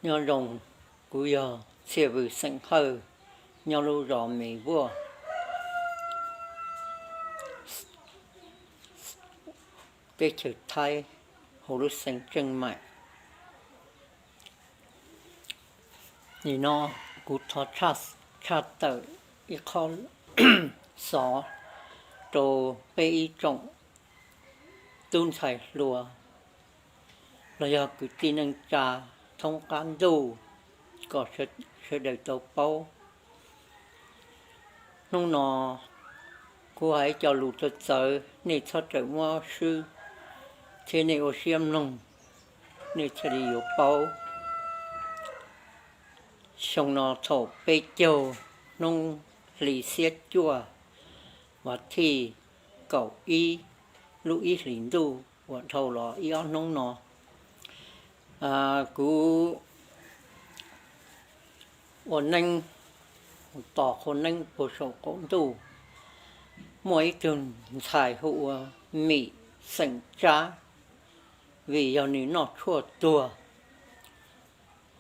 Nyob zoo, kuv yog Txhiaj Vwm xeem Hawj, nyob lub zos Mes Vuaj, teb chaws Thaib, hauv lub xeev Tseej Maim. Nim no kuv thov tshaj tawm ib qho xov rau peb ib tsoom tub ntxhais hluas los yog kwv tij neej tsa thoob qab ntuj kom sawv daws tau paub. Hnub no kuv hais cov lus txawv txawv, nej txhob rawm muab swb thiab nej ua siab mloog, nej thiaj li yuav paub. Xyoo no thaum peb caug hnub hli xiab cuaj, vas thij kaum ib lub ib hlis ntuj uas dhau los ib ob hnub no, kuv ua neeb, tos qhua neeb puag saum qaum ntuj, muaj ib tug ntxhais hu ua Mim xeem Tsab, vim yog nws noj tshuaj tuag,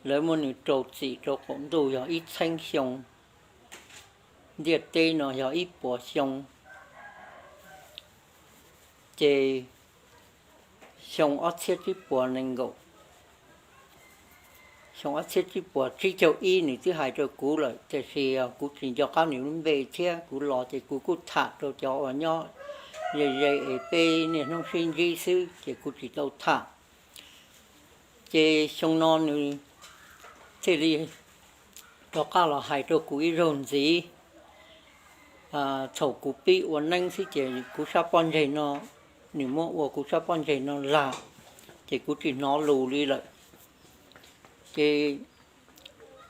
lawv muab nws rau txim rau qaum ntuj yog ib txheeb xyoo, ntiaj teb no yog ib puas xyoo. Ces xyoo ob txhiab tsib puas nees nkaum, xyoo ob txhiab tsib puas tsib caug ib nws twb hais rau kuv lawm, tiam sis kuv tsis nco qab nws lub npe thiab kuv los ces kuv kuj tham rau cov uas nyob ze ze es peb niaj hnub sib ntsib xwb ces kuv tsis tau tham. Ces xyoo no nws thiaj li rov qab los hais rau kuv ib zaug ntxiv. Thaum kuv pib ua neeb xwb ces kuv sab pob ntseg no, nws muab ua kuv sab pob ntseg no lag, ces kuv tsis hnov lus li lawm. Ces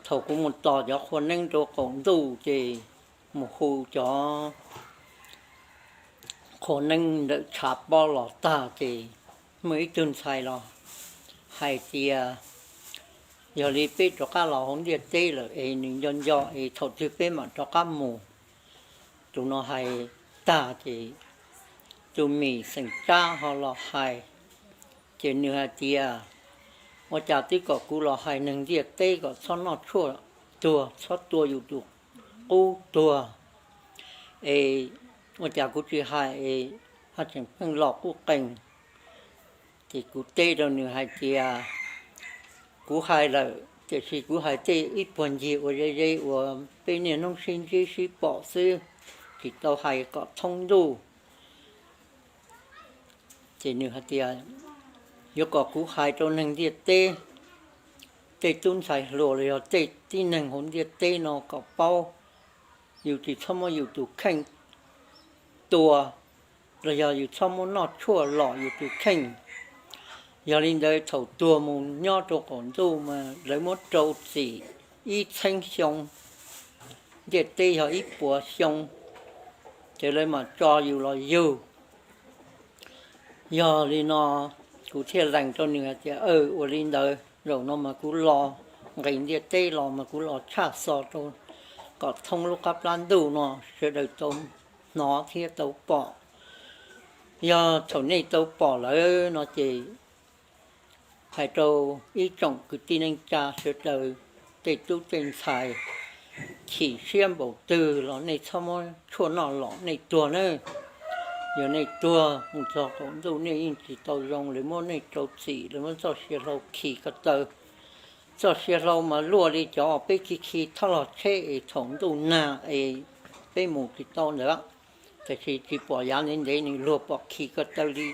thaum kuv mus tos cov qhua neeb rau qaum ntuj ces mus hu cov qhua neeb ntawm tshav pob los tag ces muaj ib tug ntxhais los hais tias yog li peb rov qab los hauv ntiaj teb lawm es nws nco nco es thaum twg peb mam rov qab mus. Tus no hais tag ces tus Mim xeem Tsab ho los hais, ces nws hais tias ua cas twb kom kuv los hais neeg ntiaj teb kom txhob noj tshuaj tuag, txhob tua yus tus qub tuag, es ua cas kuv tsis hais es ho tseem pheej los qub qees. Ces kuv teb rau nws hais tias kuv hais lawm, tiam sis kuv hais tej ib puag ncig uas ze ze uas peb niaj hnub sib ntsib sib pom xwb, tsis tau hais kom thoob ntuj. Ces nws hais tias yuav kom kuv hais rau neeg ntiaj teb, tej tub ntxhais hluas los yog tej tib neeg hauv ntiaj teb no kom paub, yus tsis txhob muab yus tus kheej tua, los yog yus txhob muab noj tshuaj lom yus tus kheej. Yog li ntawd thaum tuag mus nyob rau qaum ntuj mas lawv muab rau txim ib txheeb xyoo, ntiaj teb yog ib puas xyoo, ces lawv mam tso yus los yug. Yog li no kuv thiaj lees rau nws hais tias, ua li ntawd zaum no mas kuv los nqis ntiaj teb los mas kuv los tshaj xov rau kom thoob lub qab plab ntuj no sawv daws tau hnov thiab tau pom. Yog thaum nej tau pom lawm no ces hais rau ib tsoom kwv tij neej tsa sawv daws, tej tub tej ntxhais, chim siab npaum twg los nej txhob muab tshuaj noj lom nej tuag nawb. Yog nej tuag mus txog qaum ntuj nej yeej tsis tau zoo, lawv muab nej rau txim, lawv muab txoj sia hlau khi ko taw. Txoj sia hlau mas luaj li cov peb khi khi thoj los tsheb es thaum ntuj nag es peb mus tsis tau ntawd, tiam sis tsis pom yav ntev ntev nws luag pom khi ko taw li.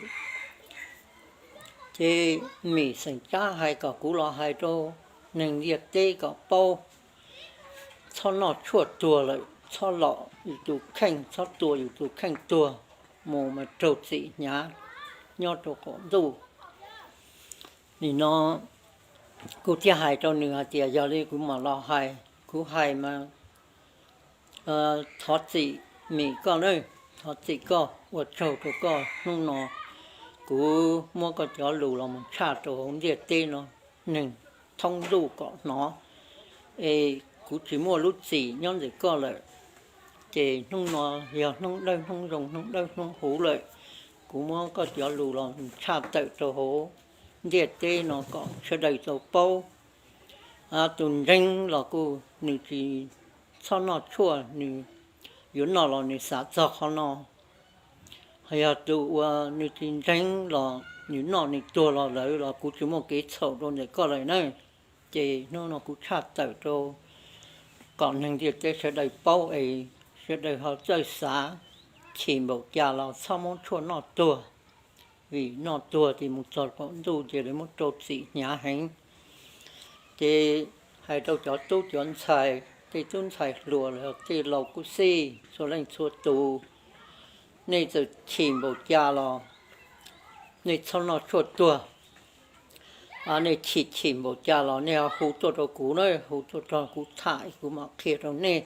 Ces Mim xeem Tsab hais kom kuv los hais rau neeg ntiaj teb kom paub, txhob noj tshuaj tuag lawm, txhob lom yus tus kheej, txhob tua yus tus kheej tuag, mus mas raug txim hnyav nyob rau qaum ntuj. Nim no kuv thiaj hais rau nws hais tias yog li kuv mam los hais, kuv hais mas thov txim Mim koj na, thov txim koj, ua tsaug rau koj hnub no kuv muab koj cov lus los mus tshaj rau hauv ntiaj teb no neeg thoob ntuj kom hnov, es kuv tsis muaj lub txim nyob ntawm koj lawm. Ces hnub no yog hnub dawb hnub zoo, hnub dawb hnub huv lawm, kuv muab koj cov lus los mus tshaj tawm rau hauv ntiaj teb no kom sawv daws tau paub. Tus ntseeg los kuj nws tsis txhob noj tshuaj, nws yuav noj los nws xav txog qhov no. Ho yog tus uas nws tsis ntseeg los nws noj nws tuag los lawm los kuv tsis muaj kev txhaum rau ntawm koj lawm na. Ces hnub no kuv tshaj tawm rau kom neeg ntiaj teb sawv daws paub es sawv daws ho txawj xav, chim npaum cas los txhob muab tshuaj noj tuag, vim noj tuag ces mus txog qaum ntuj ces lawv muab rau txim hnyav heev. Ces hais rau cov tub cov ntxhais, tej tub ntxhais hluas los tej laus kuj xij, txhua leej txhua tus, nej txawm chim npaum cas los nej txhob noj tshuaj tuag. Nej chim chim npaum cas los nej ho hu tuaj rau kuv na, hu tuaj rau kuv tham kuv mam qhia rau nej.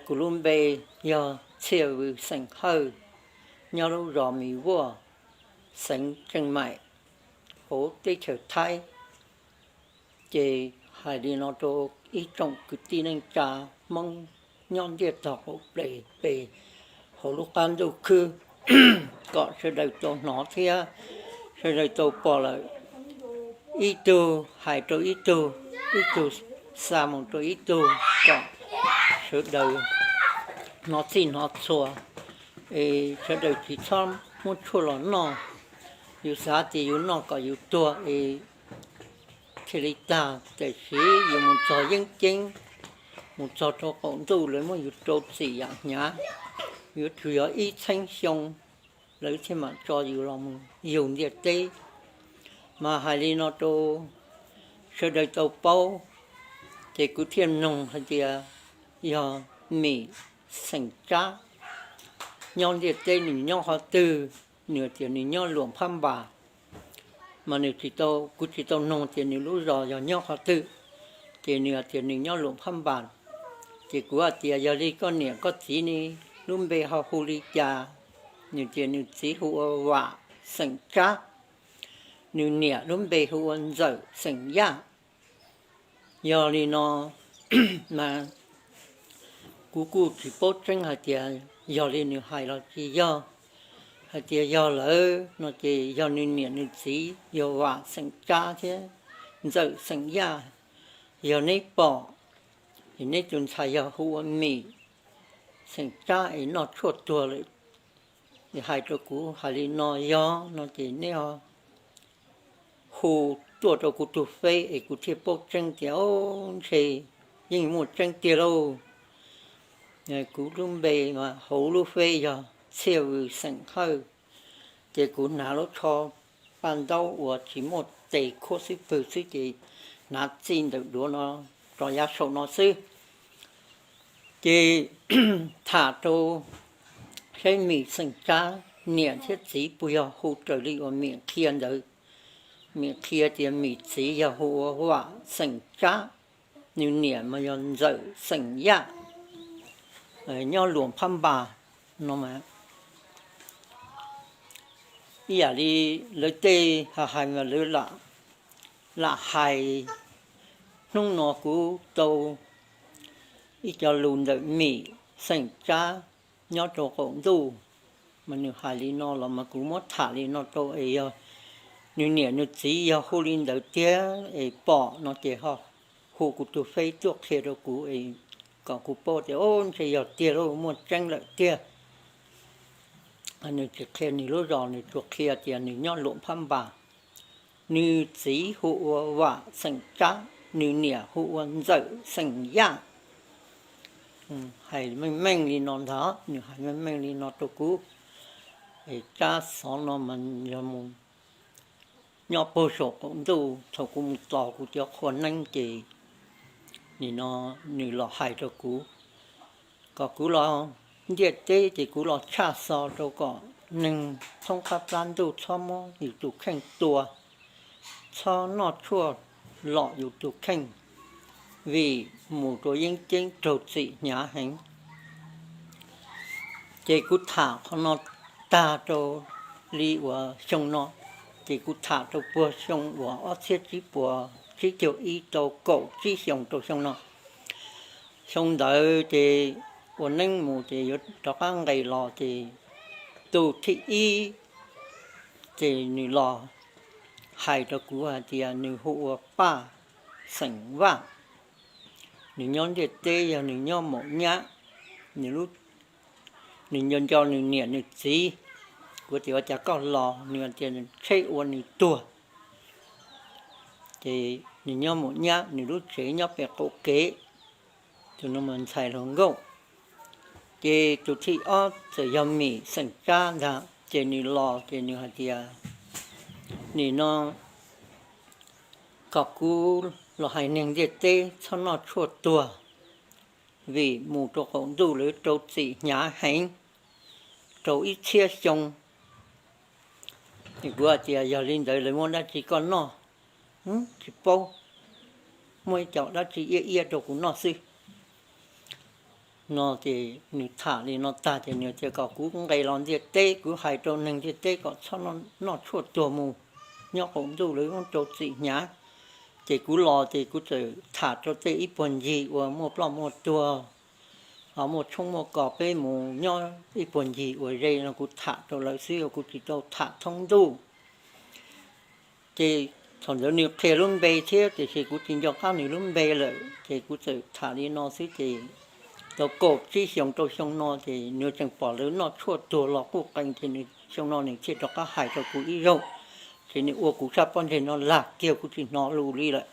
Kuv lub npe yog Txhiaj Vws xeem Hawj, nyob lub zos Mis Vuaj, xeev Tseej Maim, hauv teb chaws Thaib. Ces hais li no rau ib tsoom kwv tij neej tsa Hmoob nyob ntiaj tog hauv pes pes hauv lub qab ntuj khwb kom sawv daws tau hnov thiab sawv daws tau pom lawm, ib tug hais rau ib tug, ib tug xa mus rau ib tug, kom sawv daws hnov txhij hnov txhua, es sawv daws tsis txhob muab tshuaj los noj. Yus xav tias yus noj kom yus tuag es thiaj li tag, tiam sis yus mus txog yeeb ceeb, mus txog rau qaum ntuj lawv muab yus rau txim yam hnyav, yuav tsum yog ib txhiab xyoo lawv thiaj mam tso yus los mus yug ntiaj teb. Mas hais li no rau sawv daws tau paub, ces kuv thiaj noog hais tias yog Mim xeem Tsab nyob ntiaj teb nws nyob qhov twg, nws tias nws nyob Luam Phab Npas. Mas nws tsis tau, kuv tsis tau noog tias nws lub zos yog nyob qhov twg, ces nws tias nws nyob Luam Phab Npas. Ces kuv hais tias yog li koj niam koj txiv ne lub npe ho hu li cas? Nws tias nws txiv hu ua Vam xeem Tsab, nws niam lub npe hu ua Ntxawm xeem Yaj. Yog li no mas kuv kuj tsis paub tseeb hais tias yog li nws hais los tsis yog. Hais tias yog lawm no ces yog nws niam nws txiv yog Vam xeem Tsab thiab Ntxawm xeem Yaj, yog neb pom, es neb tus ntxhais yog hu ua Mim xeem Tsab es noj tshuaj tuag lawm. Hais rau kuv hais li no yog no ces neb ho hu tuaj rau kuv tus feb es kuv thiaj paub tseeb tias o, ntshe yeej muaj tseeb tiag lauj. Kuv lub npe hauv lub feb yog Txhiaj Vws xeem Hawj. Ces kuv hnav lub tsho paj ntaub uas tsis muaj tes khuab xwb pwg xwb ces hnav txij ntawm duav no rau yav saum no xwb. Ces tham rau saib Mim xeem Tsab niam thiab txiv puas yog hu raws li uas Mim qhia ntawd. Mim qhia tias Mim txiv yog hu ua Vam xeem Tsab, nws niam mas yog Ntxawm xeem Yaj, nyob Luam Phab Npas no mas. Ib yam li lawv tej hais mas lawv lam hais, hnub no kuv tau ib co lus ntawm Mim xeem Tsab nyob rau qaum ntuj, mas nws hais li no los mas kuv muab tham li no rau es yog nws niam nws txiv yog hu li ntawd tiag es pom no ces ho hu kuv tus feb tuaj qhia rau kuv es kom kuv paub tias o, ntshe yog tiag lauj, muaj tseeb lawm tiag. Nws tsis qhia nws lub zos, nws tsuas qhia tias nws nyob Luam Phab Npas. Nws txiv hu ua Vam xeem Tsab, nws niam hu ua Ntxawm xeem Yaj. Hais meej meej li no ntag, nws hais meej meej li no rau kuv. Es tsab xov no mas yog mus nyob puag saum qaum ntuj, thaum kuv mus tos kuv cov qhua neeb ces nim no nws los hais rau kuv, kom kuv los ntiaj teb ces kuv los tshaj xov rau kom neeg thoob qab plab ntuj txhob muab yus tus kheej tua, txhob noj tshuaj lom yus tus kheej, vim mus rau yeeb ceeb raug txim hnyav heev. Ces kuv tham qhov no tag rau li uas xyoo no, ces kuv tham rau puag xyoo uas ob txhiab tsib puas tsib caug ib rau kaum tsib xyoo rau xyoo no. Xyoo ntawd ces ua neeb mus ces yuav rov qab nqes los ces tus thib ib ces nws los hais rau kuv hais tias nws hu ua Paj, xeem Vaj, nws nyob ntiaj teb yog nws nyob Maum Nyab, nws nco nco nws niam nws txiv. Kuv tias ua cas koj los? Nws tias tsheb ua nws tuag. Ces nws nyob Maum Nyab, nws lub tsev nyob pem qaum kev. Tus no mas ntxhais hluas nkauj. Ces tus thib ob txawm yog Mim xeem Tsab ntag, ces nws los ces nws hais tias, nim no kom kuv los hais neeg ntiaj teb txhob noj tshuaj tuag, vim mus rau qaum ntuj lawv rau txim hnyav heev, rau ib txhiab xyoo. Ces kuv hais tias yog li ntawd lawv muab dab tsi koj noj? Tsis paub, muaj ib co dab tsi iab iab rau kuv noj xwb. No ces nws tham li no tag ces nws tias kom kuv nqes los ntiaj teb, kuv hais rau neeg ntiaj teb kom txhob noj tshuaj tuag mus, nyob qaum ntuj lawv muab rau txim hnyav. Ces kuv los ces kuv txawm tham rau tej ib puag ncig uas muaj ploj muaj tuag, ho muaj tshoob muaj kos peb mus nyob ib puag ncig uas ze no kuv tham rau lawv xwb, kuv tsis tau tham thoob ntuj. Ces thaum ntawd nws qhia lub npe thiab tiam sis kuv tsis nco qab nws lub npe lawm ces kuv txawm tham li no xwb ces tau kaum tsib xyoos rau xyoo no ces nws tseem pom lawv noj tshuaj tuag los quj qees ces nws xyoo no nws thiaj rov qab hais rau kuv ib zaug. Ces nws ua kuv sab pob ntseg no lag kiag kuv tsis hnov lus li lawm.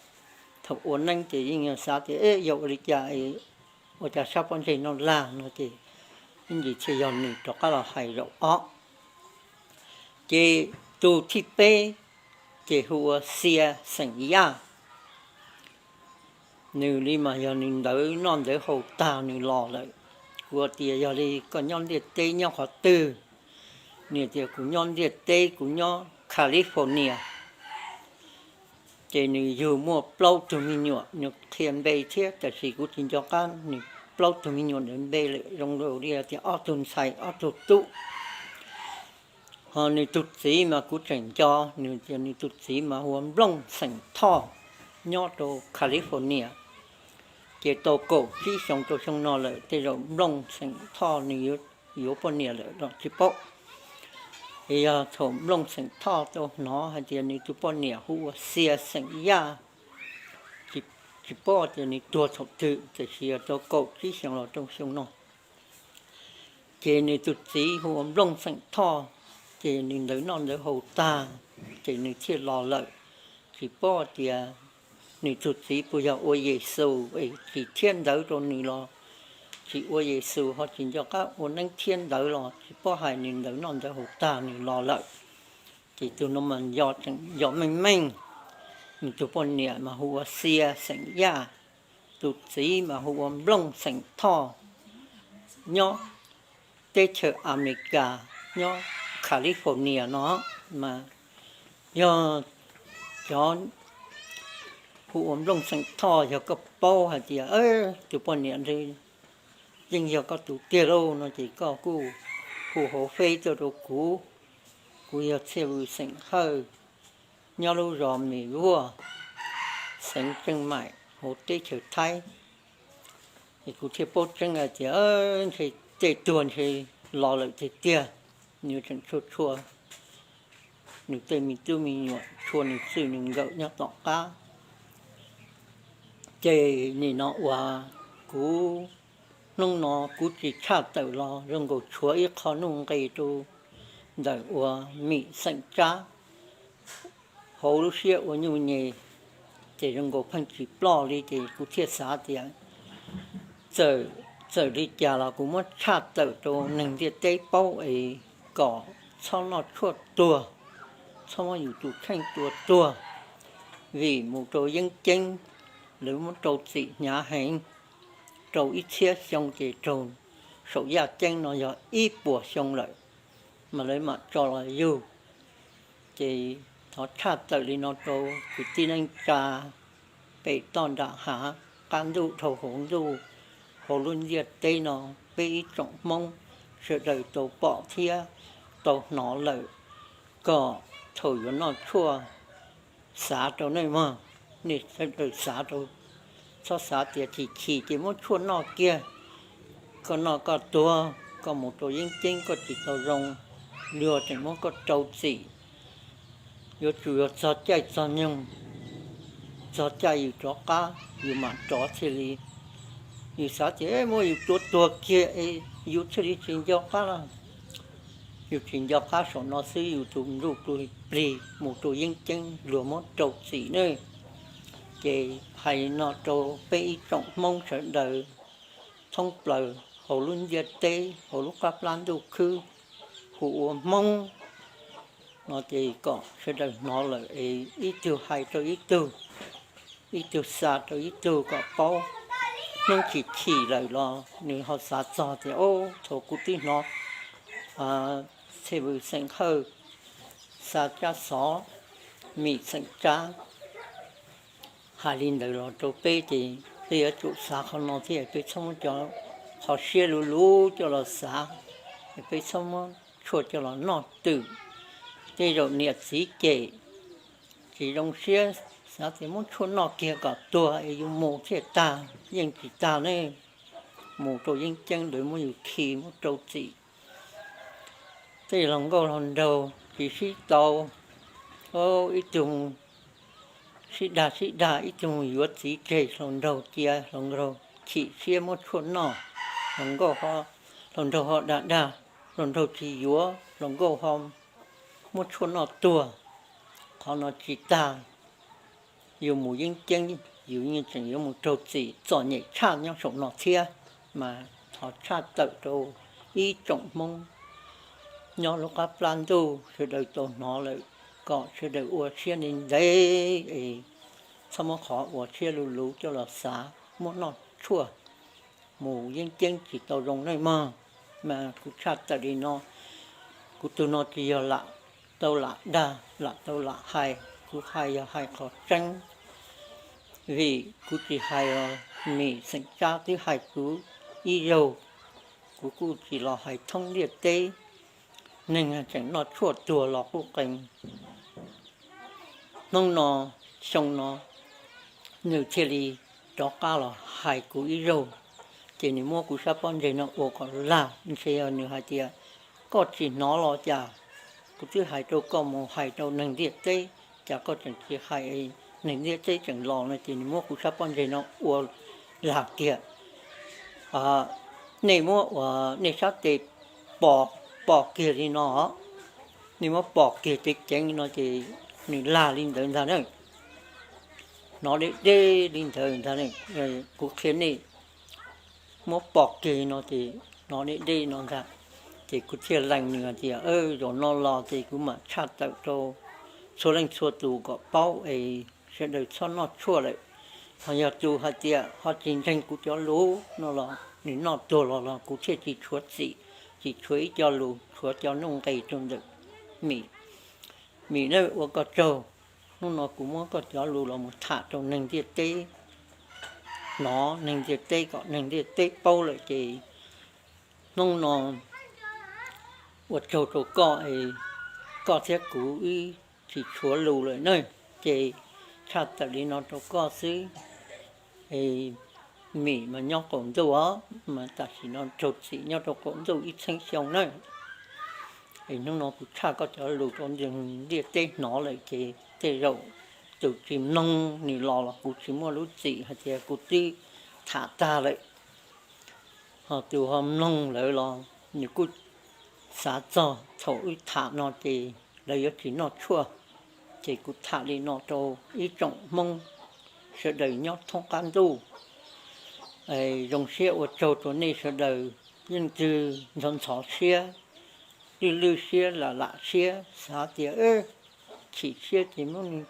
Thaum ua neeb ces yeej xav tias yog ua li cas ua cas sab pob ntseg no lag no ces ib ntsis thiaj yog nws rov qab los hais zaum ob. Ces tus thib peb ces hu ua Xia xeem Yaj. Nws li mas yog nws ntawv noj ntawv haus tag nws los lawm. Kuv tias yog li koj nyob ntiaj teb nyob qhov twg? Nws tias kuv nyob ntiaj teb kuv nyob California. Ces nws yug muaj plaub tug me nyuam, nws qhia npe thiab tab sis kuv tsis nco qab nws plaub tug me nyuam ntawd npe lawm, zoo li tias ob tug ntxhais ob tug tub. Ho nws tus txiv mas kuv tseem nco, nws tias nws tus txiv mas hu ua Nplooj xeem Thoj, nyob rau California. Ces tau kaum tsib xyoos rau xyoo no lawm tej zaum Nplooj xeem Thoj nws yuav poj niam lawm los tsis paub. Es yog thaum Nplooj xeem Thoj tau hnov hais tias nws tus poj niam hu ua Xia xeem Yaj, tsis paub tias nws tuag thaum twg, tiam sis tau kaum tsib xyoos los rau xyoo no. Ces nws tus txiv hu ua Nplooj xeem Thoj, ces nws ntawv noj ntawv haus tag, ces nws thiaj los lawm. Tsis paub tias nws tus txiv puas yog ua Yexus es tsis thiab ntawv rau nws los tsis ua Yexus ho tsis nco qab ua neeb thiab ntawv los tsis paub hais, nws ntawv noj ntawv haus tag nws los lawm. Ces tus no mas nco tseem nco meej meej. Nws tus poj niam mas hu ua Xia xeem Yaj, tus txiv mas hu ua Nplooj xeem Thoj, nyob teb chaws Amelikas, nyob California no. Mas yog cov hu ua Nplooj xeem Thoj, yog koj paub hais tias tus poj niam ntawd yeej yog koj tus tiag lauj no ces koj kuj hu hauv feb tuaj rau kuv. Kuv yog Txhiaj Vwm xeem Hawj, nyob lub zos Mes Vuaj, xeev Tseej Maim, hauv teb chaws Thaib. Es kuv thiaj paub tseeb hais tias ntshe tej tuag ntshe los lawm tiag tiag. Nws tseem tshua tshua nws tej me tub me nyuam, tshua nws txij nws nkawm nyob tom qab. Ces nim no uas kuv, hnub no kuv tsis tshaj tawm los zoo nkaus tshuav ib qho nuj nqis rau ntawm uas Mim xeem Tsab hauv lub siab ua nyuj nyem, ces zoo nkaus pheej tsis ploj li ces kuv thiaj xav tias txawm, txawm li cas los kuv muab tshaj tawm rau neeg ntiaj teb paub es kom txhob noj tshuaj tuag, txhob muab yus tus kheej tua tuag, vim mus rau yeeb ceeb lawv muab rau txim hnyav heev, rau ib txhiab xyoo ces raug saum yaj ceeb no yog ib puas xyoo lawm mas lawv mam tso los yug. Ces thov tshaj tawm li no rau kwv tij neej tsa pem toj nram hav, qab ntuj dhau hauv ntuj, hauv lub ntiaj teb no, peb ib tsoom Hmoob sawv daws tau pom thiab tau hnov lawm, kom thaum yuav noj tshuaj xav rau nej mog, nej sawv daws xav rau, txhob xav tias chim chim ces muab tshuaj noj kiag, koj noj koj tuag, koj mus rau yeeb ceeb koj tsis tau zoo, luag tseem muab koj rau txim. Yuav tsum yog txog caij txog nyoog txog caij yus rov qab yus mam rov thiaj li. Yus xav tias muab yus tua tuag kiag es yus thiaj li tsis nco qab lawm. Yus tsis nco qab saum no xwb yus tus ntsuj plig mus rau yeeb ceeb luag muab rau txim ne. Ces hais no rau peb ib tsoom Hmoob sawv daws thoob plaws hauv lub ntiaj teb hauv lub qab plab ntuj khwb hu ua Hmoob no ces kom sawv daws hnov lawm es ib tug hais rau ib tug, ib tug xa rau ib tug kom paub. Hnub chim chim lawm los nws ho xav txog tias, o, thaum kuv twb hnov Xeem Vwm Xeem Hawj, xa Tsab Xov, Mim Xeem Tsab hais li ntawd los rau peb ces peb yuav tsum xav qhov no thiab, peb txhob muab cov qhov siab luv luv coj los xav, peb txhob muab tshuaj coj los noj twm. Tej zaum niam txiv cem tsis zoo siab, xav tias muab tshuaj noj kiag kom tuag es yus mus thiaj tag, yeej tsis tag ne. Mus rau yeeb ceeb lawv muab yus khi muab rau txim. Tej hluas nkauj hluas nraug tsis sib tau, ib tug sib dag sib dag, ib tug yuav txiv tseg, hluas nraug cia, hluas nraug chim siab muab tshuaj noj, hluas nkauj, hluas nraug ho dag dag, hluas nraug tsis yuav, hluas nkauj ho muab tshuaj noj tuag. Qhov no tsis tag, yus mus yeeb ceeb yus yeej tseem yuav mus raug txim txom nyem tshaj nyob saum no thiab. Mas thov tshaj tawm rau ib tsoom Hmoob nyob lub qab plab ntuj sawv daws tau hnov lawm, kom sawv daws ua siab ntev ntev es txhob muab qhov ua siab luv luv coj los xav muab noj tshuaj mus yeeb ceeb tsis tau zoo nawj mog. Mas kuv tshaj tawm li no, kuv tus no tsis yog lam tau lam dag lam tau lam hais, kuv hais yog hais qhov tseeb. Vim kuv tsis hais os, Mim Xeem Tsab twb hais kuv ib zaug, kuv kuj tsis los hais thoob ntiaj teb. Neeg tseem noj tshuaj tuag los quj qees. Hnub no, xyoo no, nws thiaj li rov qab los hais kuv ib zaug, ces nws muab kuv sab pob ntseg no ua kom lag, ntshe yog nws hais tias koj tsis hnov los cas, kuv twb hais rau koj mus hais rau neeg ntiaj teb, cas koj tseem tsis hais, neeg ntiaj teb tseem los no ces nws muab kuv sab pob ntseg no ua lag kiag. Nej muab uas nej sab tes pom, pom kiag li no, nej muab pom kiag ceev ceev no ces nws lag li ntawd ntag na. Hnov deb deb li ntawd ntag, kuv qhia nej, muab pom kiag no ces hnov deb deb no ntag. Ces kuv thiaj lees nws hais tias zaum no los ces kuv mam tshaj tawm rau txhua leej txhua tus kom paub es sawv daws txhob noj tshuaj lawm. Ho yog tus hais tias ho tsis ntseeg kuv cov lus no los nws noj tuag los los kuv thiaj tsis tshuav txim, tsis tshuav ib co lus, tshuav cov nuj nqis rau ntawm Mim. Mim na, ua koj tsaug, hnub no kuv muab koj cov lus los mus tham rau neeg ntiaj teb hnov, neeg ntiaj teb kom neeg ntiaj teb paub lawm ces hnub no ua tsaug rau koj es koj thiab kuv wb tsis tshuav lus lawm na. Ces tshaj tawm li no rau koj xwb. Es Mim mas nyob qaum ntuj os, mas tam sim no raug txim nyob rau qaum ntuj ib txheeb xyoo na. Es hnub no kuv tshaj koj cov lus rau ntiaj teb hnov lawm ces tej zaum tus tsis mloog nws los los kuv tsis muaj lub txim hais tias kuv twb tham tag lawm. Ho tus ho mloog lawm los nws kuj xav txog thaum wb tham no ces lawv yuav tsis noj tshuaj. Ces kuv tham li no rau ib tsoom Hmoob sawv daws nyob thoob qab ntuj. Zoo siab ua tsaug rau nej sawv daws, yeej twg ntxhov ntxhov siab, lwj lwj siab, lam lam siab, xav tias chim siab ces muab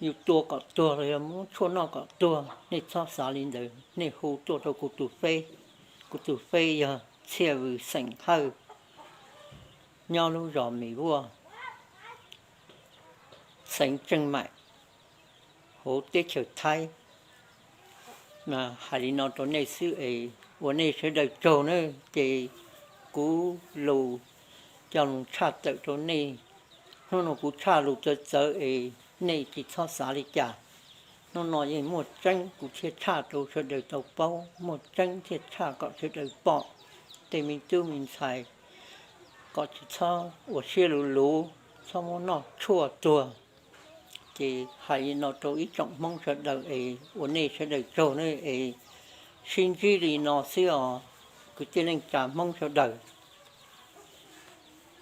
yus tua kom tuag los yog muab tshuaj noj kom tuag, nej txhob xav li ntawd. Nej hu tuaj rau kuv tus Face, kuv tus Face yog Txhiaj Vwm xeem Hawj, nyob lub zos Mim Vuaj, xeev Tseej Maim, hauv teb chaws Thaib. Hais li no rau nej xwb es ua nej sawv daws tsaug na. Ces kuv lus coj los tshaj tawm rau nej. Hnub no kuv tshaj lus txawv txawv es nej tsis txhob xav li cas. Hnub no yeej muaj tseeb kuv thiaj tshaj rau sawv daws tau paub, muaj tseeb thiaj tshaj kom sawv daws pom tej me tub me ntxhais kom tsis txhob ua siab luv luv, txhob muab noj tshuaj tuag. Ces hais li no rau ib tsoom Hmoob sawv daws es ua nej sawv daws tsaug ne, es sib ntsib li no xwb os kwv tij neej tsa Hmoob sawv daws.